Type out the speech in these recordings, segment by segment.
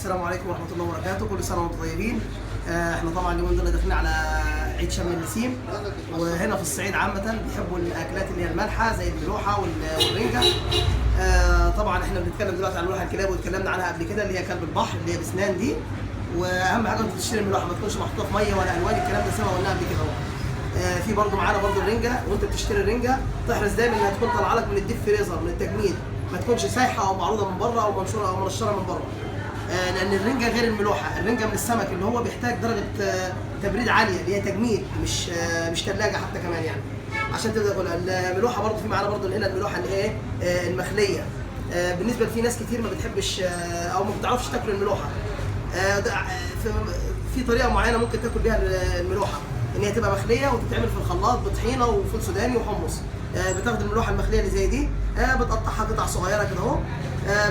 السلام عليكم ورحمة الله وبركاته، كل سنة وانتم طيبين. احنا طبعا اليومين دول داخلين على عيد شم النسيم، وهنا في الصعيد عامة بيحبوا الاكلات اللي هي المالحه زي الملوحه والرنجه. طبعا احنا بنتكلم دلوقتي عن ملوحه الكلاب، واتكلمنا عنها قبل كده اللي هي كلب البحر اللي هي بسنان دي. واهم حاجة انت تشتري الملوحه ما تكونش محطوطة في مية ولا الوان، الكلام ده زي ما قلنا قبل كده اهو. في برضه معانا برضه الرنجه، وانت بتشتري الرنجه تحرص دايما انها تكون طالعه لك من ال deep freezer من التجميد، ما تكونش سايحه او معروضة من بره او منشورة او منشرة من بره. لان الرنجه غير الملوحه، الرنجه من السمك اللي هو بيحتاج درجه تبريد عالية اللي هي تجميد، مش ثلاجه حتى كمان يعني عشان تبدا تاكلها. الملوحه برضه في معانا برضه هنا الملوحه اللي هي ايه، المخليه. بالنسبة لفي ناس كتير ما بتحبش او ما بتعرفش تاكل الملوحه. في طريقه معينة ممكن تاكل بيها الملوحه، ان هي تبقى مخليه وتتعمل في الخلاط بطحينه وفول سوداني وحمص. بتاخد الملوحه المخليه اللي زي دي، بتقطعها قطع صغيرة كده اهو،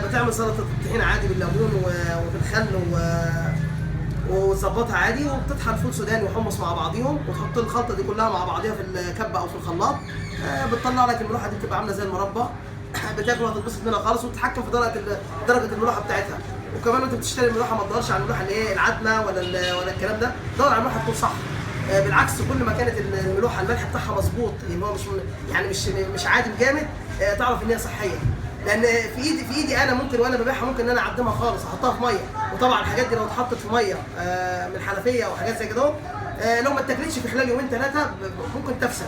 بتعمل سلطة الطحينه عادي بالليمون وبالخل وتظبطها عادي، وبتطحن فول سوداني وحمص مع بعضيهم، وتحط الخلطة دي كلها مع بعضيها في الكبه او في الخلاط. بتطلع لك الملوحه دي بتبقى عامله زي المربى، بتاكل وهتتبسط منها خالص، وتتحكم في درجه الملوحه بتاعتها. وكمان وانت بتشتري الملوحه ما تدورش على الملوحه اللي هي العدمه ولا الكلام ده، دور على الملوحه تكون صح. بالعكس كل ما كانت الملوحه الملح بتاعها مظبوط، اللي هو مش يعني مش عادم جامد، تعرف ان هي صحية. لان في ايدي انا ممكن وانا ببيعها ممكن ان انا اعدمها خالص، احطها في مية، وطبعا الحاجات دي لو اتحطت في مية من حنفية او حاجات زي كده، لو ما اتاكلتش في خلال يومين ثلاثة ممكن تفسد.